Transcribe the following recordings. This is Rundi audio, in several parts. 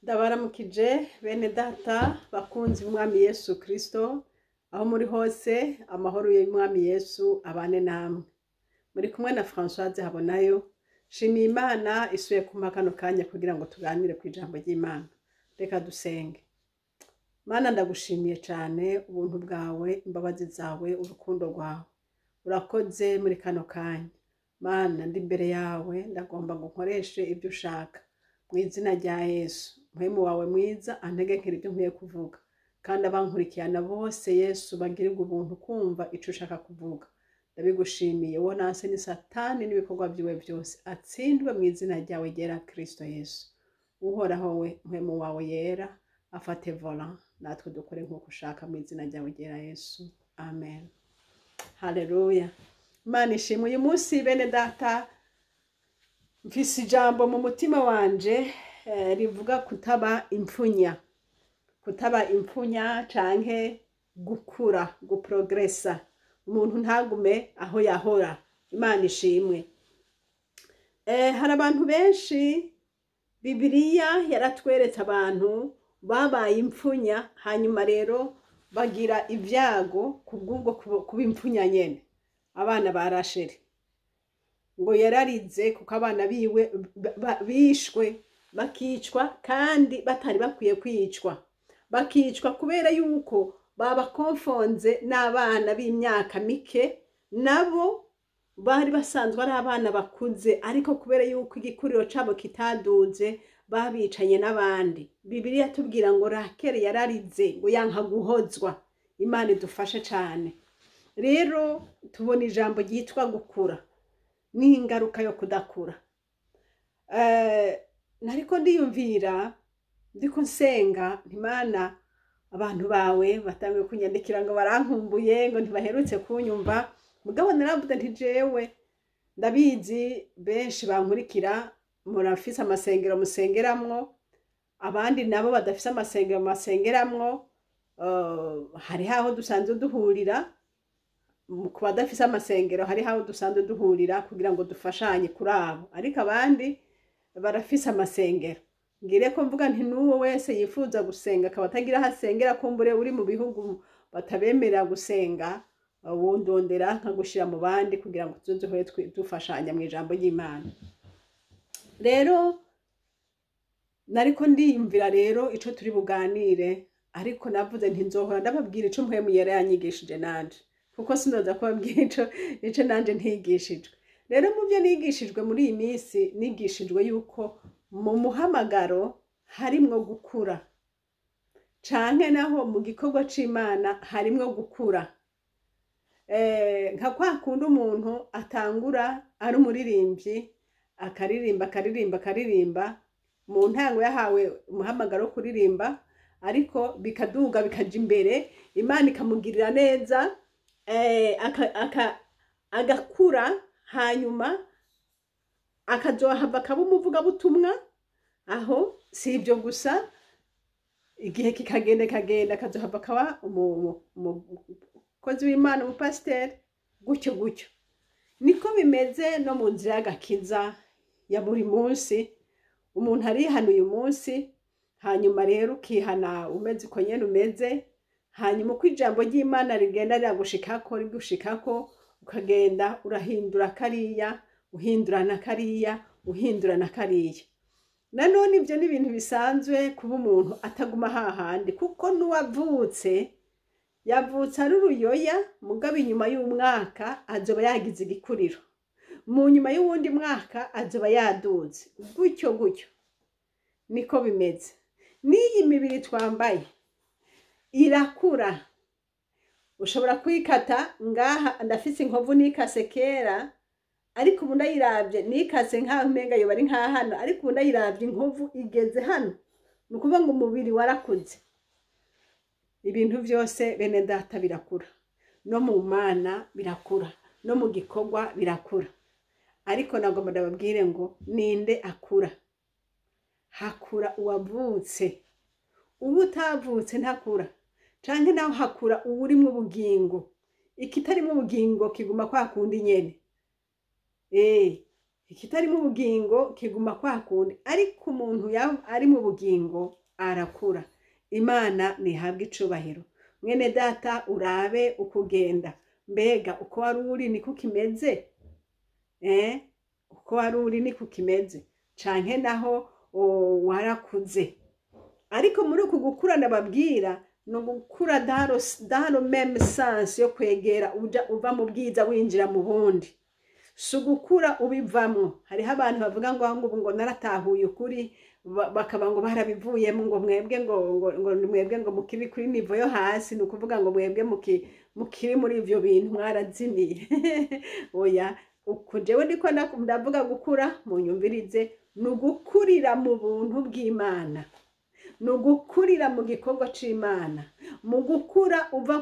Ndabaramukije bene data bakunzi b'Umwami Yesu Kristo, aho muri hose amahoro y'Umwami Yesu abane namwe. Muri kumwe na Françoise Habonayo. Shimiye Imana isuye kumpa kano kanya kugira ngo tuganire ku ijambo ry'Imana. Reka dusenge. Mana, ndagushimiye cyane ubuntu bwawe, imbabazi zawe, urukundo rwawe. Urakoze muri kano kanya. Mana, ndi imbere yawe, ndagomba ngo nkoreshe ibyo ushaka. Mu izina rya Yesu, mpwemu wawe mwiza antegekere ibyo nkwiye kuvuga. Kandi abankurikirana bose, Yesu, bagirirwe ubuntu kumva ico ushaka kuvuga. Ndabigushimiye. Uwo nanse ni Satani n'ibikorwa byiwe byose, atsindwe mu izina ryawe ryera Kristo Yesu. Uhoraho we, mpwemu wawe yera afate volant, natwe dukore nk'uko ushaka, mu izina ryawe ryera Yesu, amen. Haleluya, Imana ishimwe. Uyu munsi, bene data, mfise ijambo mu mutima wanje rivuga kutaba impfunya, kutaba impfunya canke gukura, guprogresa, umuntu ntagume aho yahora. Imana ishimwe. Hari abantu benshi, Bibiliya yaratweretse abantu babaye impfunya, hanyuma rero bagira ibyago kubw'ubwo kuba impfunya nyene. Abana ba Rasheli, ngo yararize kuko abana biwe bishwe, bakicwa kandi batari bakwiye kwicwa, bakicwa kubera yuko babakonfonze n'abana b'imyaka mike, nabo bari basanzwe ari abana bakuze, ariko kubera yuko igikuriro cabo kitaduze, babicanye n'abandi. Bibiliya tubwira ngo Rakeli yararize, ngo yanka guhozwa. Imana idufashe cane. Rero tubona ijambo ryitwa gukura n'ingaruka yo kudakura. Nariko ndiyumvira, ndiko nsenga, ntimana abantu bawe batanguye kunyandikira ngo barankumbuye, ngo ntibaherutse kunyumva. Mugabo naravuze nti jewe ndabizi, benshi bankurikira murafise amasengero musengeramwo, abandi nabo badafise amasengero basengeramwo, hariho aho dusanzwe duhurira. Ku badafise amasengero, hariho aho dusanzwe duhurira kugira ngo dufashanye kuri abo, ariko abandi barafise amasengero. Ngire ko mvuga nti n'uwo wese yifuza gusenga akaba atagira aho asengera, kumbure uri mu bihugu batabemerera gusenga, wundondera nkagushira mu bandi kugira ngo tuzohore dufashanya mu ijambo ry'Imana. Rero nariko ndiyumvira rero ico turi buganire, ariko navuze nti nzohora ndababwira ico Mpwemu Yera yanyigishije nanje, kuko sinoza kubabwira ico nanje ntigishijwe. Rero mu byo nigishijwe muri iyi minsi, nigishijwe yuko mu muhamagaro harimwo gukura, canke naho mu gikorwa c'Imana harimwo gukura. Nka kwa kundi umuntu atangura ari umuririmbyi, akaririmba, akaririmba, akaririmba, mu ntango yahawe umuhamagaro wo kuririmba, ariko bikaduga, bikaja imbere, Imana ikamugirira neza, agakura, hanyuma akazohava akaba umuvugabutumwa. Aho si ibyo gusa, igihe kikagenda kagenda, akazohava akaba umukozi w'Imana, umupasiteri, gutyo gutyo. Niko bimeze no mu nzira y'agakiza ya buri munsi. Umuntu arihana uyu munsi, hanyuma rero ukihana umeze uko nyene umeze, hanyuma uko ijambo ry'Imana rigenda riragushikako, rigushikako, ukagenda urahindura kariya, uhindura na kariya, uhindura na kariya. Nanone ibyo ni ibintu bisanzwe kuba umuntu ataguma hahandi, kuko n'uwavutse yavutse ari uruyoya, mugabo inyuma y'umwaka azoba yagize igikuriro, mu nyuma y'uwundi mwaka azoba yaduze, gutyo gutyo. Niko bimeze n'iyi mibiri twambaye, irakura. Ushobora kwikata ngaha, ndafise inkovu nikase kera, ariko ubu ndayiravye, nikase nkaho umenga yoba ari nka hano, ariko ubu ndayiravye, inkovu igeze hano. Ni ukuvuga ngo umubiri warakuze. Ibintu byose, bene data, birakura. No mu Mana birakura, no mu gikorwa birakura. Ariko nagomba ndababwire ngo ninde akura? Hakura uwavutse. Uba utavutse ntakura, canke naho hakura uwurimwo ubugingo. Ikitarimwo ubugingo kiguma kwa kundi nyene. Ikitari mu bugingo kiguma kwa kundi, ariko umuntu ari mu bugingo arakura. Imana ntihabwe icubahiro. Mwene data, urabe ukugenda, mbega uko wari uri niko kimeze? Uko wari uri niko kimeze, canke naho warakuze? Ariko muri uku gukura ndababwira, ni ugukura dans le même sens yo kwegera, uja uva mu bwiza winjira mu bundi, si ugukura ubivamwo. Hariho abantu bavuga ngo ngo ubu ngo naratahuye ukuri, bakaba ngo barabivuyemo, ngo mwebwe ngo mwebwe ngo mukiri kuri niveau yo hasi, ni ukuvuga ngo mwebwe mukiri muri ivyo bintu mwarazimiye. Oya, uku jewe ndiko ndavuga gukura, munyumvirize, ni ugukurira mu buntu bw'Imana, ni ugukurira mu gikorwa c'Imana, mu gukura uva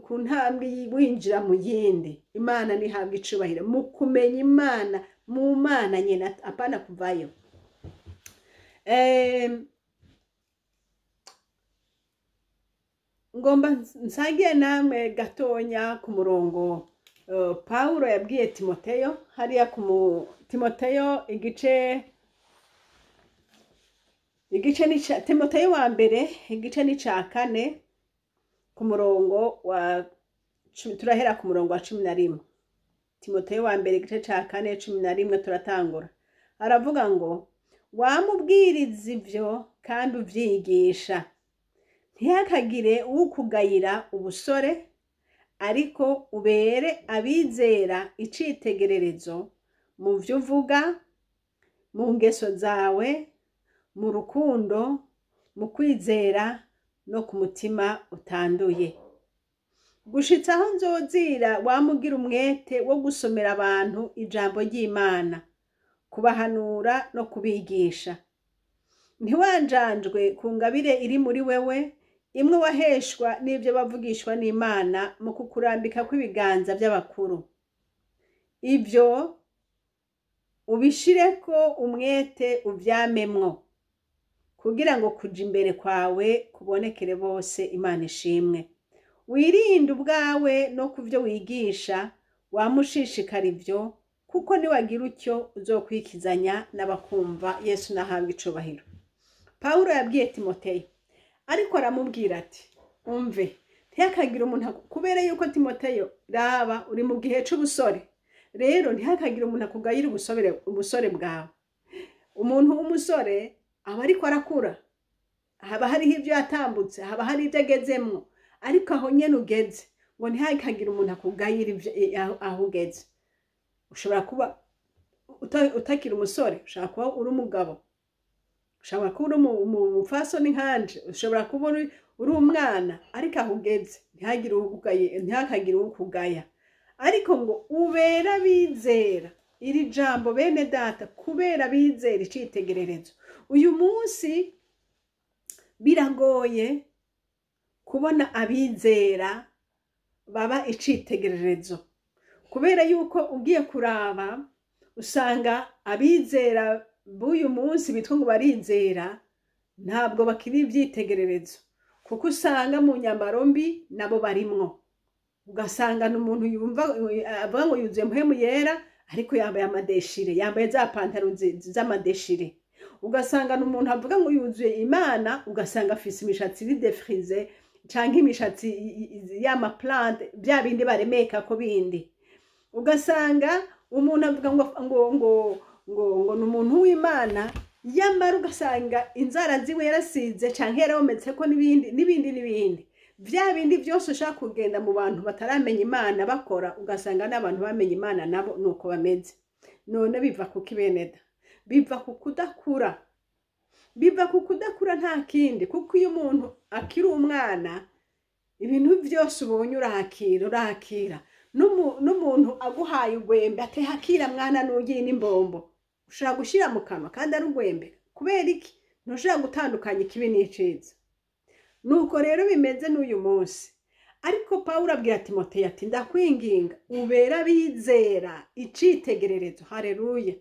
ku ntambwe winjira mu yindi. Imana ntihabwa icubahiro mu kumenya Imana, mu Mana nyene, apana kuvayo. Ngomba nsangiye namwe gatonya ku murongo Paulo yabwiye Timoteyo hariya ku Timoteyo igice ni Timoteyo wa mbere, igice ni ca 4, ku murongo wa turahera ku murongo wa 11. Timoteyo wa mbere igice ca 4 11 turatangura. Aravuga ngo wamubwiriza ivyo kandi uvyigisha, ntihakagire ukugayira ubusore, ariko ubere abizera icitegererezo mu vyo uvuga, mu ngeso zawe, mu rukundo, mu kwizera no ku mutima utanduye. Gushitsa aho nzozira, wamugira umwete wo gusomera abantu ijambo ry'Imana, kubahanura no kubigisha. Ntiwanjanjwe ku ngabire iri muri wewe, imwe waheshwa n'ivyo bavugishwa n'Imana mu kukurambika kw'ibiganza by'abakuru. Ivyo ubishireko umwete, uvyamemwo, kugira ngo kuja imbere kwawe kubonekere bose. Imana ishimwe. Wirinde ubwawe no kuvyo wigisha, wamushishikara ivyo, kuko niwagira utyo uzokwikizanya n'abakumva. Yesu nahabwa icubahiro. Pawulo yabwiye Timoteyo, ariko aramubwira ati umve, ntihakagire umuntu, kubera yuko Timoteyo, raba uri mu gihe c'ubusore, rero ntihakagire umuntu akugayira ubusore bwawe. Umuntu w'umusore aba ariko arakura, haba hariho ibyo yatambutse, haba hari ibyo agezemwo, ariko aho nyene ugeze, ngo ntihakagire umuntu akugayira aho ugeze. Ushobora kuba utakiri umusore, ushobora kuba uri umugabo, ushobora kuba uri umupfasoni nkanje, ushobora kuba uri umwana, ariko aho ugeze ntihakagire ukugaya. Ariko ngo ubera abizera, iri jambo bene data, kubera abizera icitegererezo. Uyu munsi biragoye kubona abizera baba icitegererezo, kubera yuko ugiye kuraba usanga abizera b'uyu munsi bitwa ngo barizera ntabwo bakiri ivyitegererezo, kuko usanga mu nyambaro mbi nabo barimwo. Ugasanga n'umuntu yumva avuga ngo yuzuye mpwemu yera, ariko yambaye amadeshire, yambaye za pantaro z'amadeshire. Ugasanga n'umuntu avuga ngo yuzuye Imana, ugasanga afise imishatsi iri defrize, canke imishatsi y'ama plante, bya bindi baremeka ko bindi. Ugasanga umuntu avuga ngo ni umuntu w'Imana, yamara ugasanga inzara ziwe yarasize canke yarometse ko n'ibindi n'ibindi n'ibindi. Vya bindi vyose ushaka kugenda mu bantu bataramenya Imana bakora, ugasanga n'abantu bamenye Imana nabo nuko bameze. None biva ku kibeneda, biva ku kudakura, biva ku kudakura, nta kindi. Kuko iyo umuntu akiri umwana, ibintu vyose ubonye urakira, urakira. N'umuntu aguhaye ugwembe ati hakira mwana, nugiye n'imbombo, ushobora gushira mu kanwa kandi ari ugwembe. Kubera iki? Ntushobora gutandukanya ikibi n'iciza. Nuko rero bimeze n'uyu munsi. Ariko Pawulo abwira Timoteyo ati ndakwinginga ubera abizera icitegererezo. Haleluya.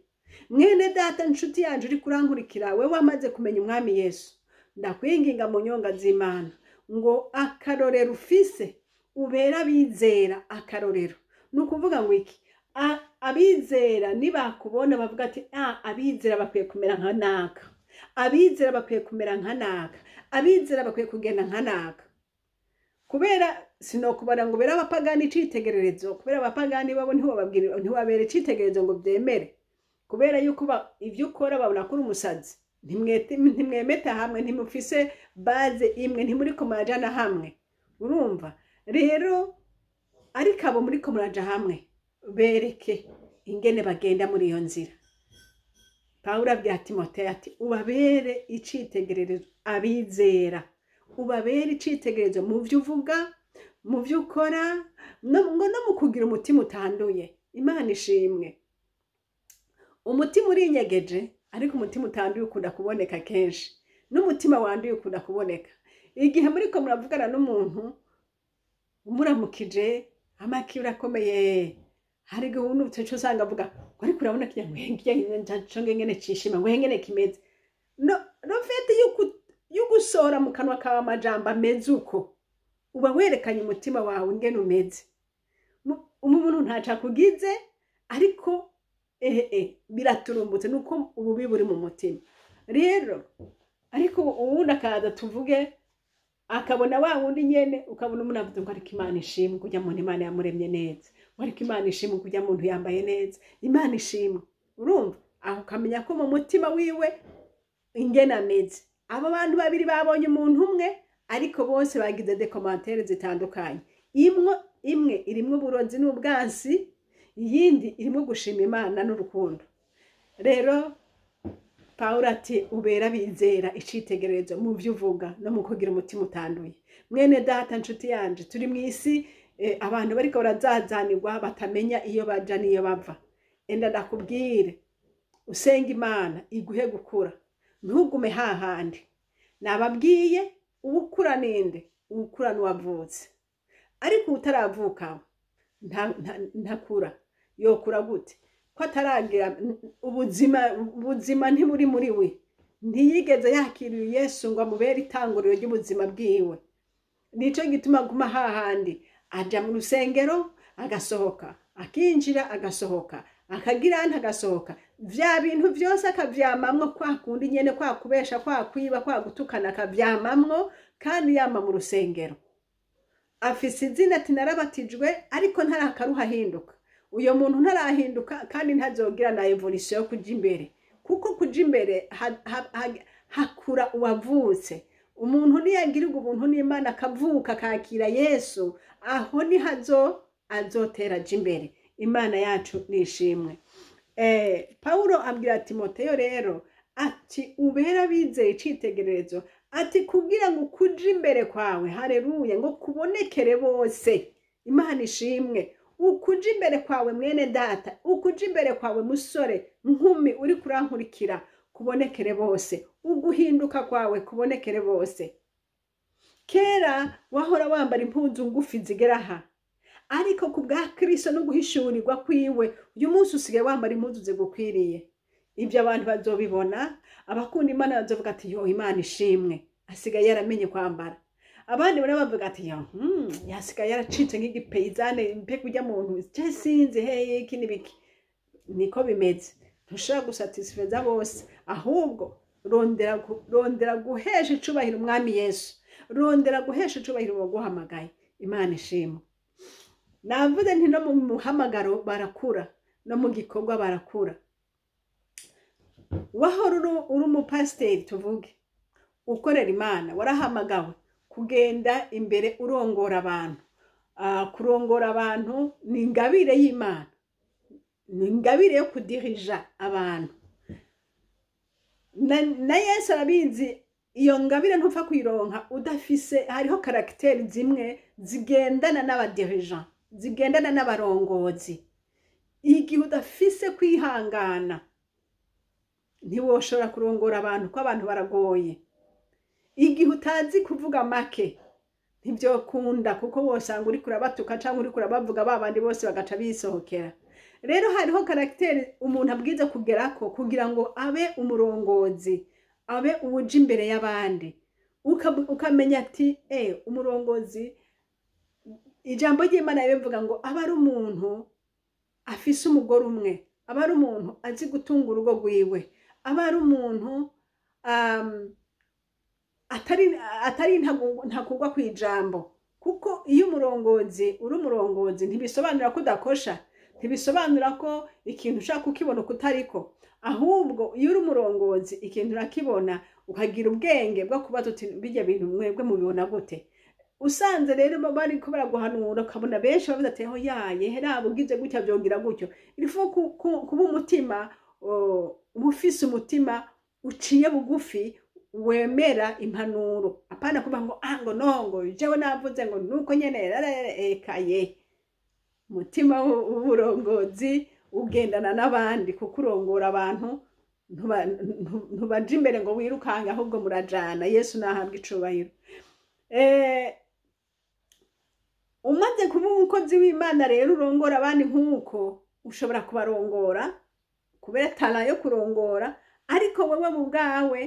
Mwene data, nshuti yanje uri kurankurikira, we wamaze kumenya Umwami Yesu, ndakwinginga mu nyonga z'Imana ngo akarorero ufise ubera abizera akarorero. Ni ukuvuga ngo iki? Abizera nibakubona bavuga ati abizera bakwiye kumera nka naka, abizera bakwiye kumera nka naka, abizera bakwiye kugenda nka naka. Kubera sinokubara ngo bere abapagani icitegererezo, kubera abapagani babo ntiwabera icitegererezo ngo byemere, kubera yuko ibyo ukora babona ko uri umusazi. Ntimwemeta hamwe, ntimufise base imwe, ntimuriko murajana hamwe. Urumva rero, ariko abo muriko muraja hamwe bereke ingene bagenda muri iyo nzira. Pawulo abwira Timoteyo ati ubabere icitegererezo abizera, ubabere icitegererezo mu byo uvuga, mu byo ukora, ngo no mu kugira umutima utanduye. Imana ishimwe. Umutima urinyegeje, ariko umutima utanduye ukunda kuboneka kenshi, n'umutima wanduye ukunda kuboneka. Igihe muriko muravugana n'umuntu umuramukije amaki urakomeye, hari igihe ubu usanga avuga ngo ariko urabona kirya ngo ngene cishima, ngo ngene kimeze. No en fait yo gusohora mu kanwa kawe amajambo ameze uko, uba werekanye umutima wawe ingene umeze. Umuntu ntaco akugize, ariko biraturumbutse, nuko ububi buri mu mutima. Rero ariko uwundi akaza tuvuge akabona wa wundi nyene, ukabona umuntu avuze ngo ariko Imana ishimwe kurya muntu Imana yamuremye neza, ngo ariko Imana ishimwe kurya muntu yambaye neza, Imana ishimwe. Urumva aho ukamenya ko mu mutima wiwe ingene ameze. Abo bantu babiri babonye umuntu umwe, ariko bose bagize des commentaires zitandukanye. Imwe irimwo uburozi n'ubwansi, iyindi irimwo gushima Imana n'urukundo. Rero Pawulo ati ubera bizera icitegererezo mu byo uvuga no mu kugira umutima utanduye. Mwene data, nshuti yanje, turi mu isi abantu bariko barazazanirwa, batamenya iyo baja n'iyo bava. Enda ndakubwire, usenga Imana iguhe gukura, ntugume hahandi. Nababwiye, uwukura ninde? Uwukura n'uwavutse. Ariko utaravuka ntakura. Yokura gute ko ataragira ubuzima? Ubuzima ntiburi muri we, ntiyigeze yakiriye Yesu ngo amubere itanguriro ry'ubuzima bwiwe. Nico gituma aguma hahandi, aja mu rusengero agasohoka, akinjira agasohoka, akagira agasohoka, vya bintu vyose akavyamamwo kwa kundi nyene, kwa kubesha, kwa kwiba, kwa gutukana, akavyamamwo kandi yama mu rusengero. Afise izina ati narabatijwe, ariko ntarakaruha ahinduka. Uyo muntu ntarahinduka kandi ntazogira na évolution yo kuja imbere, kuko kuja imbere hakura uwavutse. Umuntu niyagirirwa ubuntu n'Imana akavuka akakira Yesu, aho niho azotera aja imbere. Imana yacu nishimwe. Paulo abwira Timoteyo rero ati ubera abizeye icitegererezo, ati kugira ngo kuja imbere kwawe, haleluya, ngo kubonekere bose. Imana ishimwe. Ukuja imbere kwawe, mwene data, ukuja imbere kwawe, musore, nkumi uri kurankurikira, kubonekere bose. Uguhinduka kwawe kubonekere bose. Kera wahora wambara impuzu ngufi zigera aha, ariko ku bwa Kristo no guhishurirwa kwiwe, uyu munsi usigaye wambara impuzu zigukwiriye. Ibyo abantu bazobibona, abakunda Imana bazovuga ati yo Imana ishimwe, asigaye yaramenye kwambara. Abandi bari bavuga ati yo yasigaye yaracitse nk'igipeyizane, mpe kujya muntu je sinzi heye iki n'ibiki. Niko bimeze, ntushobora gusatisfeza bose, ahubwo rondera guhesha icubahiro umwami Yesu, rondera guhesha icubahiro uwaguhamagaye. Imana ishimwe. Navuze nti no mu muhamagaro barakura, no mu gikorwa barakura. Wahora uri umupasiteri, tuvuge ukorera Imana, warahamagawe kugenda imbere urongora abantu. Kurongora abantu ni ingabire y'Imana, ni ingabire yo kudirija abantu. Na Yesu arabizi, iyo ngabire ntupfa kuyironka udafise. Hariho caractères zimwe zigendana n'abadirija, zigendana n'abarongozi. Igihe udafise kwihangana ntiwoshobora kurongora abantu, ko abantu baragoye. Igihe utazi kuvuga make ntibyokunda, kuko wosanga uriko urabatuka canke uriko urabavuga, ba bandi bose bagaca bisohokera. Rero hariho caractère umuntu abwiza kugerako kugira ngo abe umurongozi, abe uwuja imbere y'abandi. Ukamenya ati umurongozi, ijambo ry'Imana rivuga ngo aba ari umuntu afise umugore umwe, aba ari umuntu azi gutunga urugo rwiwe, aba ari umuntu atari ntakugwa ku ijambo. Kuko iyo umurongozi uri umurongozi, ntibisobanura ko udakosha, ntibisobanura ko ikintu ushaka kukibona ukutariko. Ahubwo iyo uri umurongozi, ikintu urakibona, ukagira ubwenge bwo kubaza uti: "Bijya bintu mwebwe mubibona gute?" Usanze rero bariko baraguhanura, ukabona benshi bavuze ati: "Aho yaye raba ugize gutya vyongira gutyo." Il faut kuba umutima uba ufise umutima uciye bugufi, wemera impanuro, apana kuvuga ngo ah, ngo no, ngo jewe navuze ngo nuko nyene ekaye. Umutima w'uburongozi ugendana n'abandi, kuko urongora abantu, ntubaja imbere ngo wirukange, ahubwo murajana. Yesu nahabwa icubahiro. Umaze kuba umukozi w'Imana rero, urongora abandi nk'uko ushobora kubarongora kubera talent yo kurongora, ariko wewe mu bwawe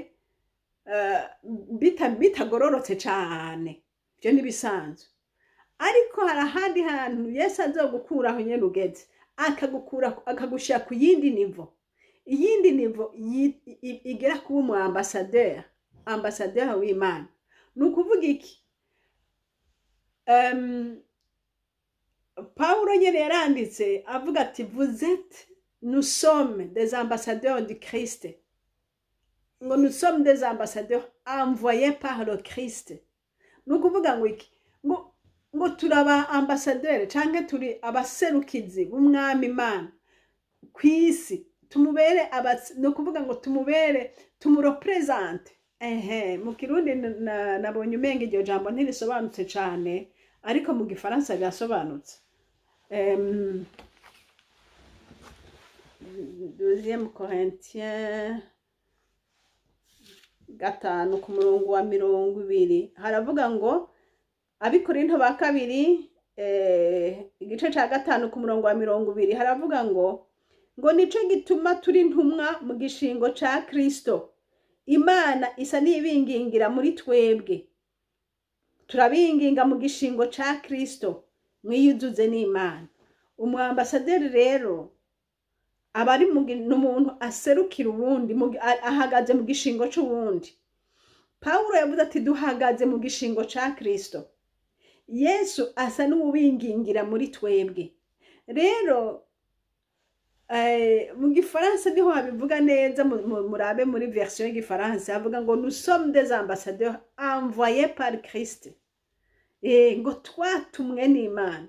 bitagororotse cane. Ibyo ntibisanzwe, ariko hari ahandi hantu Yesu azogukuraho nyene ugeze, akagukura akagushira ku yindi niveau, iyindi niveau igera kuba umu ambassadeur, ambassadeur w'Imana. Ni ukuvuga iki? Paulo nyene yaranditse avuga ati: "Vous êtes, nous sommes des ambassadeurs du Christ", ngo nous sommes des ambassadeurs envoyés par le Christ. Ni ukuvuga ngo iki? Ngo turaba ambassadeur canke turi abaserukizi b'Umwami Imana kw'isi, tumubere ni ukuvuga ngo tumubere, tumureprésente. Ehe, mu Kirundi nabonye umenga iryo jambo ntirisobanutse cane, ariko mu Gifaransa rirasobanutse. Deuxième Corinthiens 5 ku murongo wa 20 haravuga ngo, Abikorinto ba kabiri igice ca 5 ku murongo wa 20 haravuga ngo nico gituma turi ntumwa mu gishingo ca Kristo, Imana isa n'ibingingira muri twebwe, turabinginga mu gishingo ca Kristo, mwiyuzuze n'Imana. Umu ambassadeur rero aba ari n'umuntu aserukira uwundi, ahagaze mu gishingo c'uwundi. Pawulo yavuze ati: "Duhagaze mu gishingo ca Kristo, Yesu asa n'uwubingingira muri twebwe." Rero mu Gifaransa niho habivuga neza. Murabe muri version y'Igifaransa, havuga ngo: "Nous sommes des ambassadeurs envoyés par Christ." Ngo twatumwe n'Imana,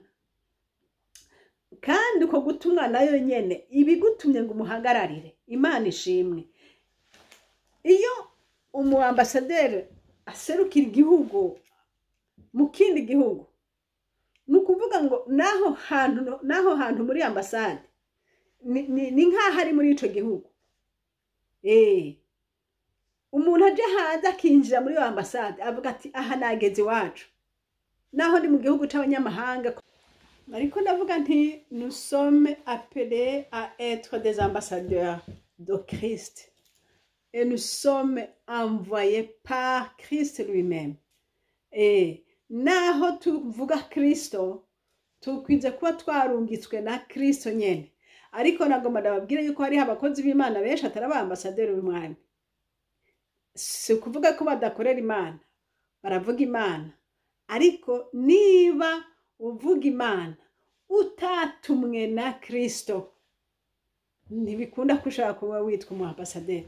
kandi uko gutumwa nayo nyene ibigutumye ngo umuhagararire. Imana ishimwe. Iyo umu ambassadeur aserukira igihugu mu kindi gihugu, ni ukuvuga ngo naho hantu muri ambasade ni nk'aho ari muri ico gihugu. Umuntu aje hanze akinjira muri iyo ambasade, avuga ati: "Aha nageze iwacu, naho ndi mu gihugu c'abanyamahanga." Ariko ndavuga nti: nous sommes appelés à être des ambassadeurs de Christ et nous sommes envoyés par Christ lui-même. Naho tuvuga Kristo, tukwize kuba twarungitswe na Kristo nyene. Ariko nagomba ndababwire yuko hariho abakozi b'Imana benshi atari aba ambassadeur b'Umwami. Si ukuvuga ko badakorera Imana, baravuga Imana, ariko niba uvuga Imana utatumwe na Kristo, ntibikunda ko ushobora kuba witwa umu ambassadeur.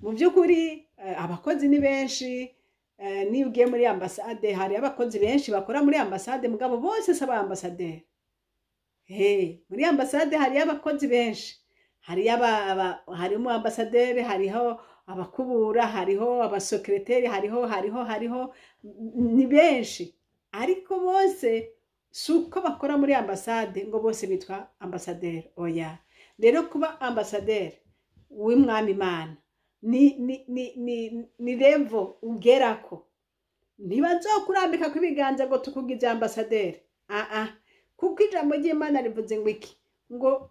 Mu by'ukuri abakozi ni benshi. Niyo ugiye muri ambasade, hari abakozi benshi bakora muri ambasade, mugabo bose si aba ambassadeur. Muri ambasade hariyo abakozi benshi, hariyo harimo umu ambassadeur, hariho abakubura, hariho abasecrétaire, hariho ni benshi, ariko bose si uko bakora muri ambasade ngo bose bitwa ambassadeur, oya. Rero kuba ambassadeur w'Umwami Imana ni level ugerako. Ntibazokurambika ku ibiganza ngo tukugize ambassadeur, aa, kuko ijambo ry'Imana rivuze ngo iki? Ngo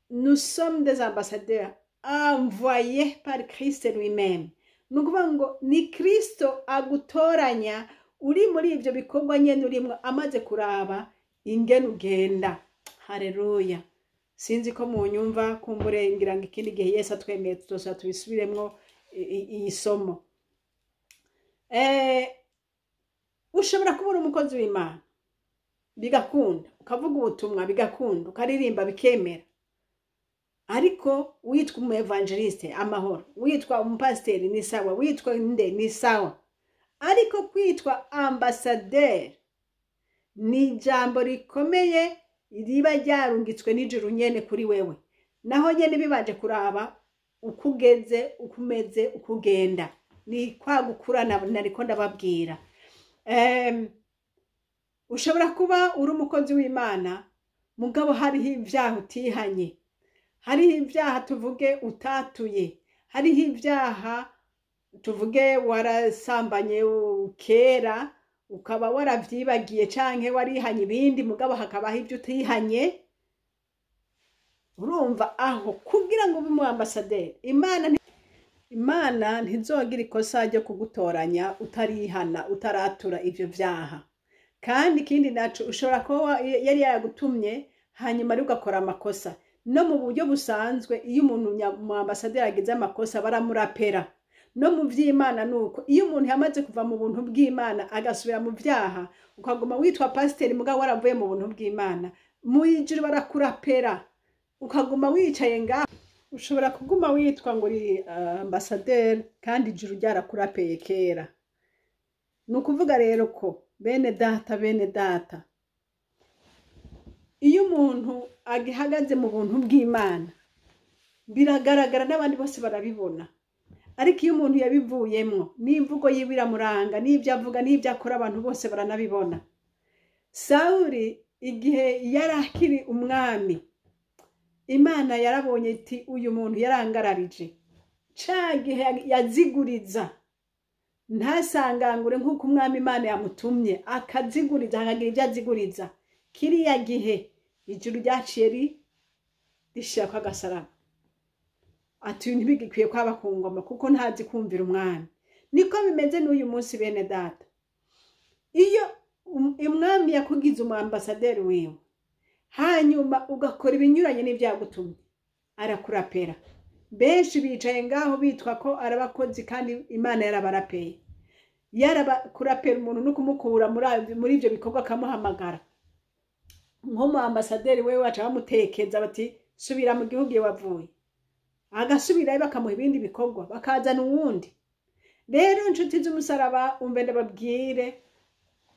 nous sommes des ambassadeurs envoyés par Christ lui-même. Ni ukuvuga ngo ni Kristo agutoranya uri muri ibyo bikorwa nyene urimwo, amaze kuraba ingene ugenda. Haleluya! Sinzi ko munyumva, kumbure ngira ngo ikindi gihe Yesu atwemeye tuzosa tubisubiremwo iyi somo. Ushobora kubura umukozi w'Imana bigakunda, ukavuga ubutumwa bigakunda, ukaririmba bikemera, ariko witwa umu évangéliste amahoro, witwa umupasiteri ni sawa, witwa nde ni sawa, ariko kwitwa ambasaderi ni ijambo rikomeye riba ryarungitswe n'ijuru nyene kuri wewe, naho nyene bibanje kuraba uko ugeze, uko umeze, uko ugenda. Ni kwa gukura nariko ndababwira. Ushobora kuba uri umukozi w'Imana mugabo hariho ibyaha utihanye, hariho ibyaha tuvuge utatuye, hariho ibyaha tuvuge warasambanye kera ukaba waravyibagiye, canke warihanye ibindi mugabo hakabaho ibyo utihanye. Urumva aho kugira ngo ube umu ambasaderi, Imana ntizogira ikosa ryo kugutoranya utarihana, utaratura ivyo vyaha. Kandi ikindi naco, ushobora kuba yari yaragutumye hanyuma ari ugakora amakosa. No mu buryo busanzwe, iyo umuntu mu ambasaderi agize amakosa baramurapera. No mu vy'Imana nuko, iyo umuntu yamaze kuva mu buntu bw'Imana agasubira mu vyaha, ukaguma witwa pasiteri mugabo waravuye mu buntu bw'Imana, mu ijuru barakurapera, ukaguma wicaye ngaho. Ushobora kuguma witwa ngo uri ambasaderi kandi ijuru ryarakurapeye kera. Ni ukuvuga rero ko bene data, bene data, iyo umuntu agihagaze mu buntu bw'Imana biragaragara n'abandi bose barabibona, ariko iyo umuntu yabivuyemwo n'imvugo yiwe iramuranga, n'ibyo avuga n'ibyo akora abantu bose baranabibona. Sawuli igihe yari akiri umwami, Imana yarabonye iti uyu muntu yarangararije, ca gihe yaziguriza ntasangangure nk'uko umwami Imana yamutumye, akaziguriza akagira ibyo aziguriza. Kiriya gihe ijuru ryaciye rishirako agasaraba, ati uyu ntibigikwiye kwaba ku ngoma kuko ntazi kumvira umwami. Niko bimeze n'uyu munsi bene data, iyo umwami yakugize umu ambasaderi wiwe hanyuma ugakora ibinyuranye n'ibyo yagutumye, arakurapera. Benshi bicaye ngaho bitwa ko arabakozi kandi Imana yarabarapeye. Yarabakurapera umuntu no kumukura muri ibyo bikorwa akamuhamagara nk'umu ambasaderi wewe, baca bamutekeza bati subira mu gihugu iyo wavuye, agasubirayo bakamuha ibindi bikorwa, bakazana uwundi. Rero inshuti z'umusaraba, umve ndababwire,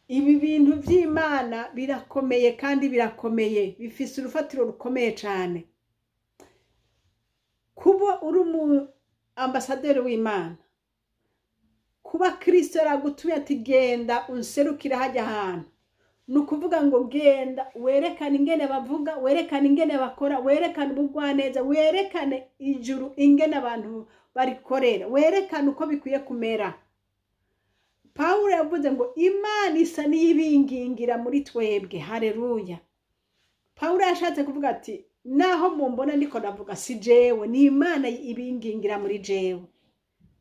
ibi bintu vy'Imana birakomeye kandi birakomeye, bifise urufatiro rukomeye cane. Kuba uri umu ambasaderi w'Imana, kuba Kristo yaragutumye ati genda unserukire hajya ahantu, ni ukuvuga ngo genda werekane ingene bavuga, werekane ingene bakora, werekane ubugwaneza, werekane ijuru ingene abantu barikorera, werekane uko bikwiye kumera. Pawulo yavuze ngo Imana isa n'iyibingingira muri twebwe. Haleluya. Pawulo yashatse kuvuga ati naho mumbona ndiko ndavuga si jewe, ni Imana ibingingira muri jewe.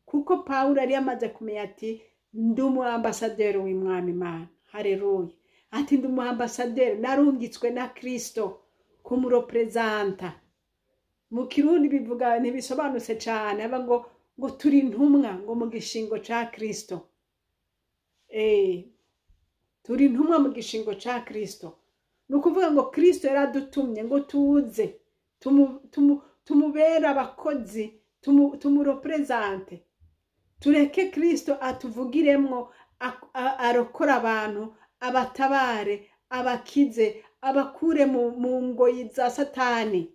Kuko Pawulo yari yamaze kumenya ati ndi umu ambasaderi w'Umwami Imana. Haleluya. Ati ndi umu ambasaderi, narungitswe na Kristo kumurepresenta. Mu Kirundi bivuga ntibisobanutse cane, aba ngo turi intumwa ngo mu gishingo ca Kristo. Turi intumwa mu gishingo ca Kristo. Ni ukuvuga ngo Kristo yaradutumye ngo tuze tumubere abakozi, tumurepresente, tureke Kristo atuvugiremwo, arokora abantu, abatabare, abakize, abakure mu ngoyi za Satani.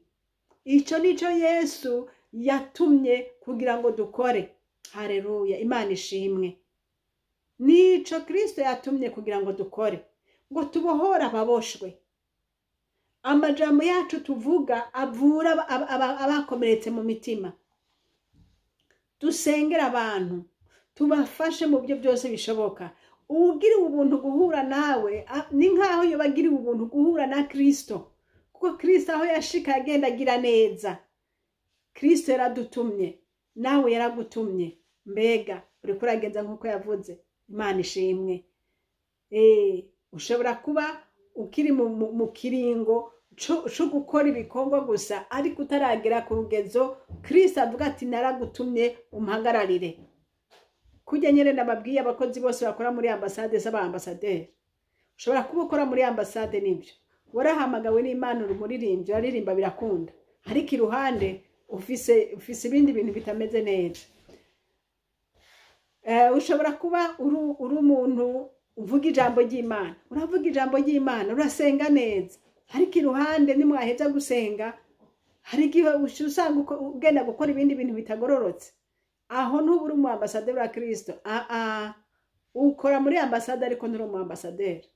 Ico nico Yesu yatumye kugira ngo dukore. Haleluya, Imana ishimwe. Nico Kristo yatumye kugira ngo dukore, ngo tubohore ababoshwe. Amajambo yacu tuvuga avura abakomeretse mu mitima, dusengera abantu, tubafashe mu buryo byose bishoboka. Uwugiriwe ubuntu guhura nawe ni nkaho yoba agiriwe ubuntu guhura na Kristo, kuko Kristo aho yashika yagenda agira neza. Kristo yaradutumye, nawe yaragutumye. Mbega uriko uragenza nkuko yavuze. Imana ishimwe. Ushobora kuba ukiri mu kiringo co gukora ibikorwa gusa, ariko utaragera ku rugezo Kristo avuga ati naragutumye umpagararire. Kujya nyene nababwiye, abakozi bose bakora muri ambasade z'aba-ambasaderi. Ushobora kuba ukora muri ambasade, nibyo, warahamagawe n'Imana, uri umuririmbyi, uraririmba birakunda, ariko iruhande ufise ibindi bintu bitameze neza. Ushobora kuba uri umuntu uvuga ijambo ry'Imana, uravuga ijambo ry'Imana, urasenga neza, ariko iruhande nimwaheza gusenga hari igihe usanga ugenda gukora ibindi bintu bitagororotse. Aho ntuba uri umu ambasaderi wa Kristo. Aa, ukora muri ambasade ariko nturi umu ambasaderi.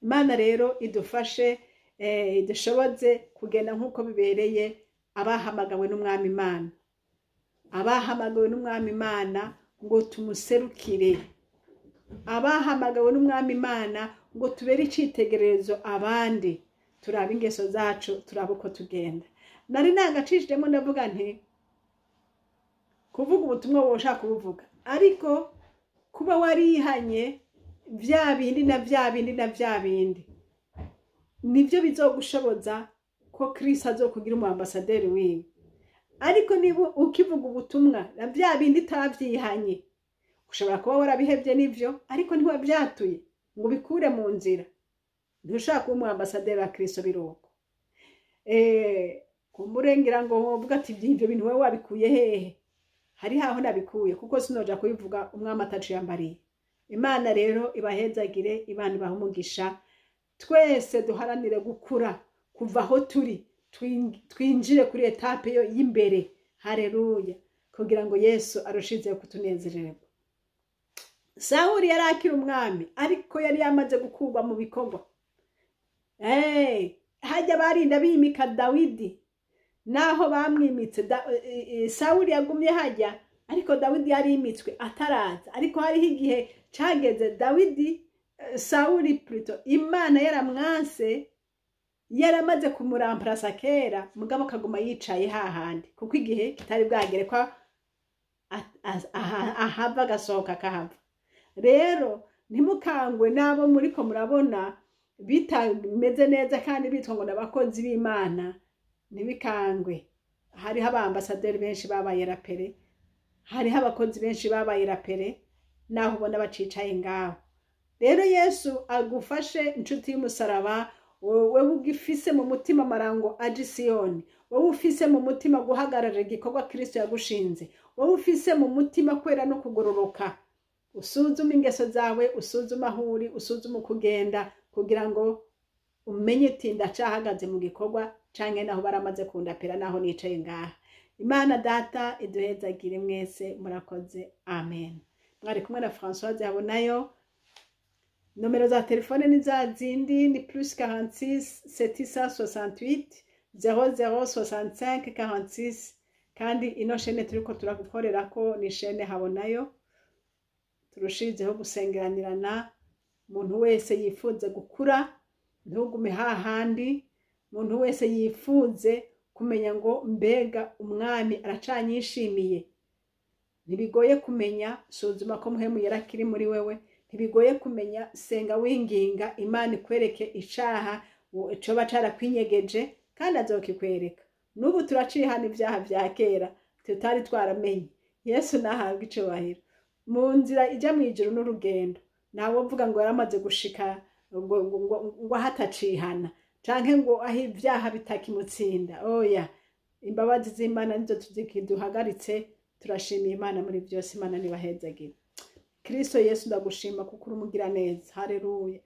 Imana rero idufashe, idushoboze kugenda nk'uko bibereye abahamagawe n'Umwami Imana, abahamagawe n'Umwami Imana ngo tumuserukire, abahamagawe n'Umwami Imana ngo tubere icitegererezo abandi. Turabe ingeso zacu, turabe uko tugenda. Nari nagacishijemo, ndavuga nti kuvuga ubutumwa wowe ushaka kubuvuga, ariko kuba warihanye bya bindi na bya bindi na bya bindi, nibyo bizogushoboza ko Kristo azokugira umu ambasaderi wiwe. Ariko niba ukivuga ubutumwa na bya bindi utabyihanye, ushobora kuba warabihebye nibyo, ariko ntiwabyatuye ngo ubikure mu nzira, ntushaka kuba umu ambasaderi wa Kristo. Biruko kumurengera ngo uvuga ati ibyo bintu wowe wabikuye hehe? Hari haho nabikuye, kuko sinoja kubivuga Umwami atacu yambariye. Imana rero ibahezagire, Imana ibahe umugisha. Twese duharanire gukura kuva aho turi, twinjire kuri étape yo y'imbere. Hareruya! Kugira ngo Yesu arushizeho kutunezererwa. Sawuli yari akiri umwami, ariko yari yamaze gukurwa mu bikorwa. Hajya barinda bimika Dawidi, naho bamwimitse, Sawuli yagumye hajya, ariko Dawidi yarimitswe ataraza. Ariko hariho igihe cageze Dawidi, Sawuli plutôt, Imana yaramwanse, yaramaze kumuramparasa kera, mugabo akaguma yicaye hahandi kuko igihe kitari bwagere ko ahava agasohoka akahava. Rero ntimukangwe n'abo muriko murabona bitameze neza kandi bitwa ngo n'abakozi b'Imana. Ntibikangwe. Hariho abambasaderi benshi babaye rappelés, hariho abakozi benshi babaye rappelés, naho ubona bacicaye ngaho. Rero Yesu agufashe, inshuti y'umusaraba, wowe ugifise mu mutima amarango aje Siyoni, wowe ufise mu mutima guhagararira igikorwa Kristo yagushinze, wowe ufise mu mutima kwera no kugororoka, usuzume ingeso zawe, usuzume aho uri, usuzume uko ugenda, kugira ngo umenye uti ndacahagaze mu gikorwa canke naho baramaze kundapera, naho nicaye ngaha. Imana Data iduhezagire mwese. Murakoze, amen. Mwari kumwe na Françoise Habonayo. Nomero za telefone ni za zindi, ni plus 46 768 00 65 46. Kandi ino chaîne turiko turagukorerako ni chaîne Habonayo. Turushizeho gusengeranirana. Umuntu wese yifuza gukura, ntugume hahandi. Umuntu wese yifuze kumenya ngo mbega Umwami aracanyishimiye, ntibigoye kumenya. Suzuma ko Muhemu yarakiri muri wewe. Ntibigoye kumenya. Senga winginga Imana ikwereke icaha coba carakwinyegeje, kandi azokikwereka. N'ubu turacihana ibyaha vya kera tutari twaramenye. Yesu nahabwa icubahiro. Mu nzira ijya mu ijuru n'urugendo, ntawe uvuga ngo yaramaze gushika ngo aho atacihana canke ngo aho ibyaha bitakimutsinda. Oya, imbabazi z'Imana nizo tuzikiduhagaritse. Turashimiye Imana muri byose. Imana ntibahezagire. Kristo Yesu, ndagushima kuko uri umugiraneza. Haleluya.